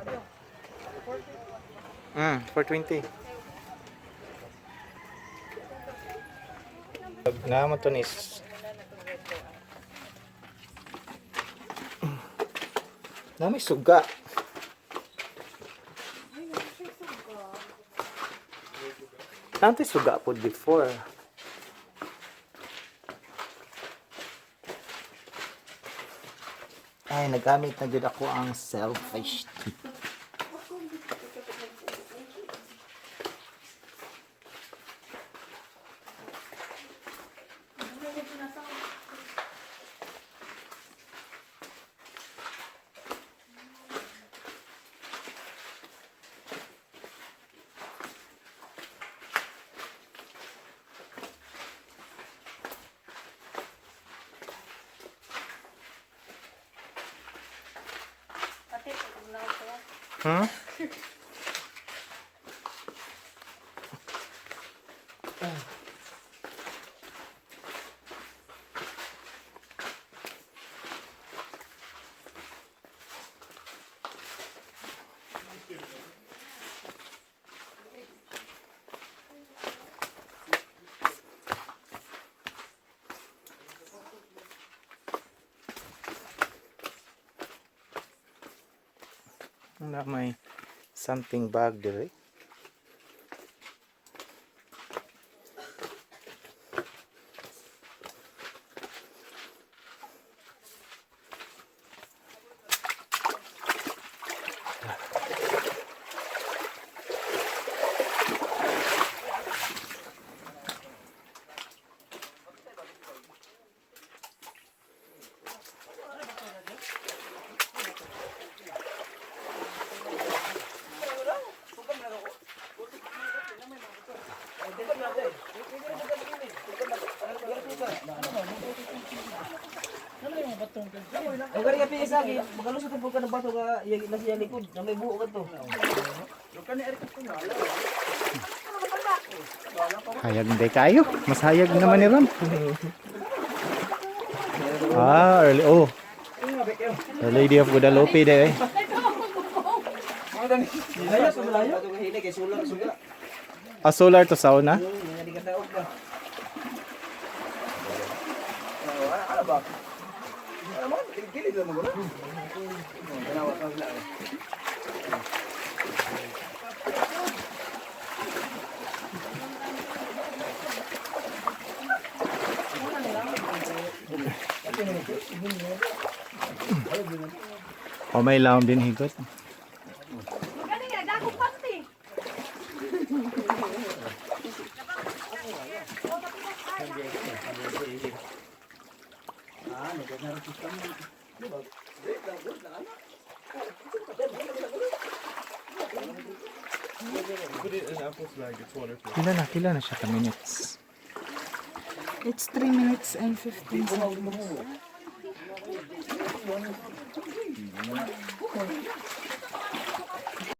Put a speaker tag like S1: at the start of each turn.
S1: 420. Naman to ni Na may suga. Nanti suga po before. Ay, nagamit na jud ako ang selfish stick.
S2: Pati, pag na ko.
S1: Na may something bag dire.
S3: Ang gari ka piyesa gi, magalusot ang ka ng bato ka na siya likod, na may buo ka to.
S1: Hayag hindi kayo. Mas hayag naman ni Ram. Ah, early. Oh. The Lady of Guadalupe there eh.
S3: Malayo sa malayo. Bato ka hili kay solar suga.
S1: Ah, solar to sauna.
S3: Nga di ka daog ba. Ano ba? Ano mo? Gilid lang mo guna. Tanawa ka sila.
S1: Oh, may laom din higot.
S2: Magkano nga, dako pati.
S4: Put it in Apple's bag, it's waterproof.
S1: Pila na siya ka minutes?
S5: It's 3 minutes and 15 seconds.